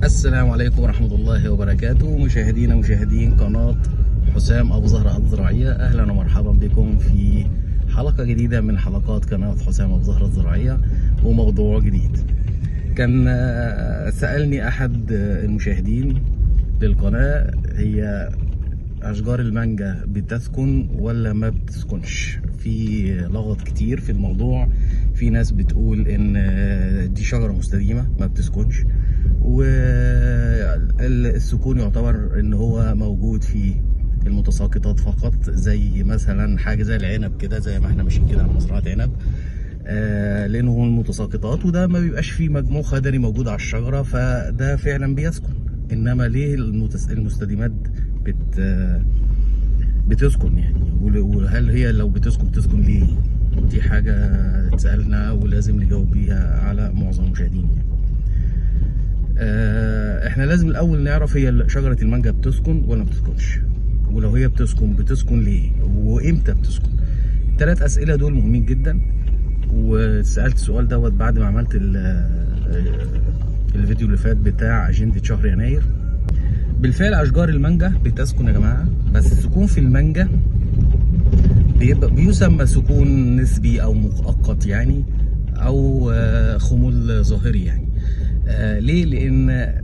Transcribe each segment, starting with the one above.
السلام عليكم ورحمة الله وبركاته. مشاهدينا مشاهدين قناة حسام أبو زهرة الزراعية، أهلا ومرحبا بكم في حلقة جديدة من حلقات قناة حسام أبو زهرة الزراعية وموضوع جديد. كان سألني أحد المشاهدين للقناة، هي أشجار المانجا بتسكن ولا ما بتسكنش؟ في لغط كتير في الموضوع. في ناس بتقول إن دي شجرة مستديمة ما بتسكنش، والسكون يعتبر ان هو موجود في المتساقطات فقط، زي مثلا حاجة زي العنب كده، زي ما احنا ماشيين كده على مزرعة عنب، لانه هو المتساقطات، وده ما بيبقاش فيه مجموع خضري موجود على الشجرة، فده فعلا بيسكن. انما ليه المستديمات بتسكن يعني؟ وهل هي لو بتسكن بتسكن ليه؟ دي حاجة اتسالنا ولازم نجاوب بيها على معظم المشاهدين يعني. احنا لازم الاول نعرف هي شجرة المانجا بتسكن ولا ما بتسكنش، ولو هي بتسكن بتسكن ليه، وامتى بتسكن. الثلاث اسئلة دول مهمين جدا، وسالت السؤال دوت بعد ما عملت الفيديو اللي فات بتاع اجندة شهر يناير. بالفعل اشجار المانجا بتسكن يا جماعة، بس السكون في المانجا بيبقى بيسمى سكون نسبي او مؤقت يعني، او خمول ظاهري يعني. ليه؟ لان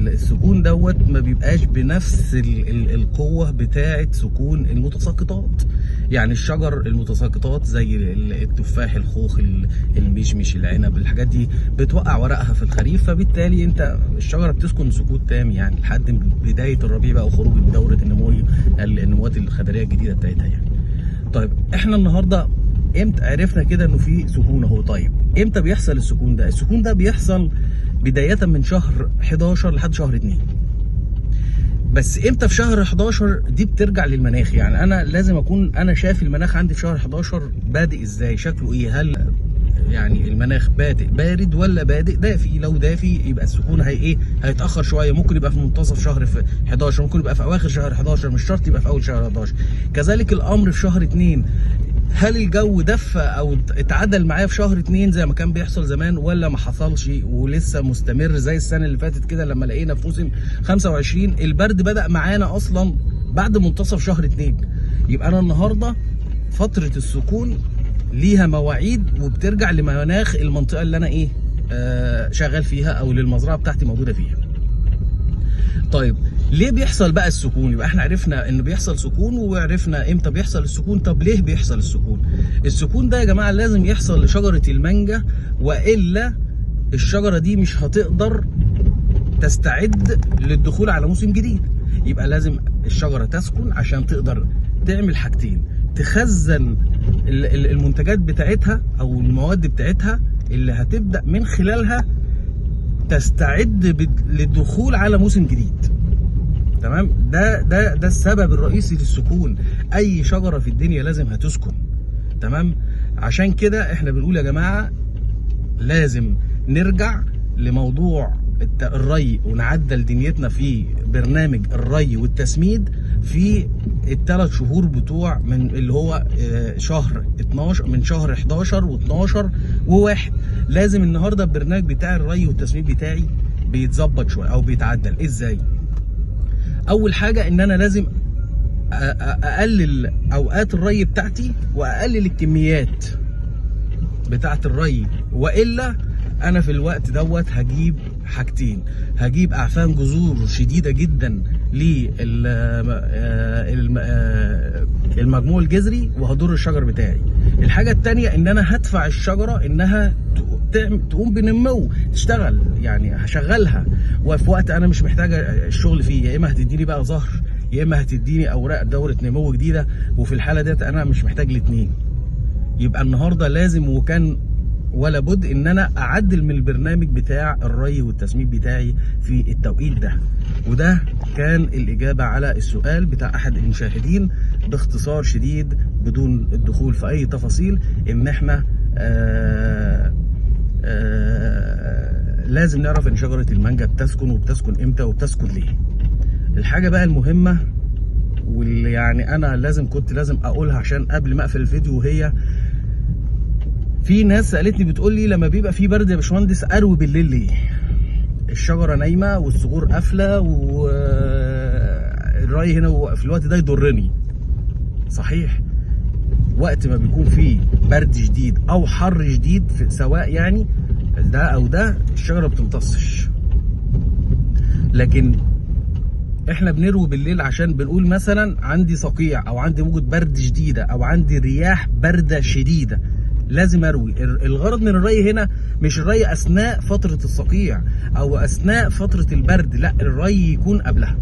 السكون دوت ما بيبقاش بنفس القوة بتاعه سكون المتساقطات. يعني الشجر المتساقطات زي التفاح، الخوخ، المشمش، العنب، الحاجات دي بتوقع ورقها في الخريف، فبالتالي انت الشجرة بتسكن سكوت تام يعني لحد بداية الربيع بقى وخروج دوره النموات الخضريه الجديدة بتاعتها يعني. طيب احنا النهارده امتى عرفنا كده انه في سكون اهو؟ طيب امتى بيحصل السكون ده؟ السكون ده بيحصل بداية من شهر 11 لحد شهر 2. بس امتى في شهر 11 دي بترجع للمناخ؟ يعني انا لازم اكون انا شايف المناخ عندي في شهر 11 بادئ ازاي، شكله ايه، هل يعني المناخ بادئ بارد ولا بادئ دافي؟ لو دافي يبقى السكون هي ايه، هيتاخر شوية، ممكن يبقى في منتصف شهر في 11، ممكن يبقى في اواخر شهر 11، مش شرط يبقى في اول شهر 11. كذلك الامر في شهر 2، هل الجو دفى او اتعدل معايا في شهر 2 زي ما كان بيحصل زمان، ولا ما حصلش ولسه مستمر زي السنة اللي فاتت كده لما لقينا في موسم 25 البرد بدأ معانا اصلا بعد منتصف شهر 2. يبقى انا النهارده فترة السكون ليها مواعيد وبترجع لمناخ المنطقة اللي انا ايه شغال فيها او للمزرعه بتاعتي موجودة فيها. طيب ليه بيحصل بقى السكون؟ يبقى احنا عرفنا انه بيحصل سكون وعرفنا امتى بيحصل السكون. طب ليه بيحصل السكون؟ السكون ده يا جماعة لازم يحصل لشجرة المانجا، والا الشجرة دي مش هتقدر تستعد للدخول على موسم جديد. يبقى لازم الشجرة تسكن عشان تقدر تعمل حاجتين: تخزن المنتجات بتاعتها او المواد بتاعتها اللي هتبدا من خلالها تستعد للدخول على موسم جديد. تمام؟ ده ده ده السبب الرئيسي للسكون. اي شجرة في الدنيا لازم هتسكن. تمام؟ عشان كده احنا بنقول يا جماعة لازم نرجع لموضوع الري ونعدل دنيتنا في برنامج الري والتسميد في الثلاث شهور بتوع من اللي هو شهر 12، من شهر 11 و12 و1. لازم النهارده البرنامج بتاع الري والتسميد بتاعي بيتظبط شوية او بيتعدل. ازاي؟ اول حاجة ان انا لازم اقلل اوقات الري بتاعتي واقلل الكميات بتاعه الري، والا انا في الوقت دوت هجيب حاجتين: هجيب اعفان جذور شديدة جدا للمجموع الجذري وهضر الشجر بتاعي. الحاجة التانية ان انا هدفع الشجرة انها تقوم بنمو، تشتغل يعني هشغلها، وفي وقت انا مش محتاجه الشغل فيه، يا اما هتديني بقى زهر يا اما هتديني اوراق دوره نمو جديدة، وفي الحالة ديت انا مش محتاج الاتنين. يبقى النهارده لازم وكان ولا بد ان انا اعدل من البرنامج بتاع الري والتسميد بتاعي في التوقيت ده. وده كان الاجابة على السؤال بتاع احد المشاهدين باختصار شديد بدون الدخول في اي تفاصيل، ان احنا لازم نعرف ان شجرة المانجا بتسكن، وبتسكن امتى، وبتسكن ليه. الحاجة بقى المهمة واللي يعني انا لازم كنت لازم اقولها عشان قبل ما اقفل الفيديو، وهي في ناس سالتني بتقول لي لما بيبقى في برد يا باشمهندس اروي بالليل ليه؟ الشجرة نايمة والصخور قافله، والري هنا في الوقت ده يضرني. صحيح، وقت ما بيكون فيه برد شديد او حر شديد، سواء يعني ده او ده، الشجرة ما بتمتصش. لكن احنا بنروي بالليل عشان بنقول مثلا عندي صقيع، او عندي موجة برد شديدة، او عندي رياح باردة شديدة، لازم اروي. الغرض من الري هنا مش الري اثناء فترة الصقيع او اثناء فترة البرد، لا، الري يكون قبلها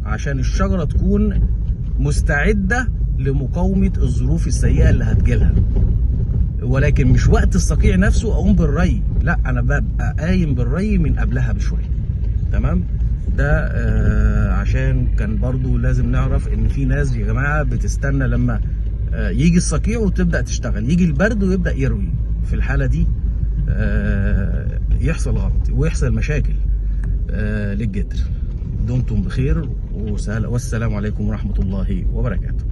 عشان الشجرة تكون مستعدة لمقاومة الظروف السيئة اللي هتجيلها. ولكن مش وقت الصقيع نفسه اقوم بالري، لا، انا ببقى قايم بالري من قبلها بشوية. تمام؟ ده عشان كان برضو لازم نعرف ان في ناس يا جماعة بتستنى لما يجي الصقيع وتبدأ تشتغل، يجي البرد ويبدأ يروي. في الحالة دي يحصل غلط ويحصل مشاكل للجدر. دمتم بخير، والسلام عليكم ورحمة الله وبركاته.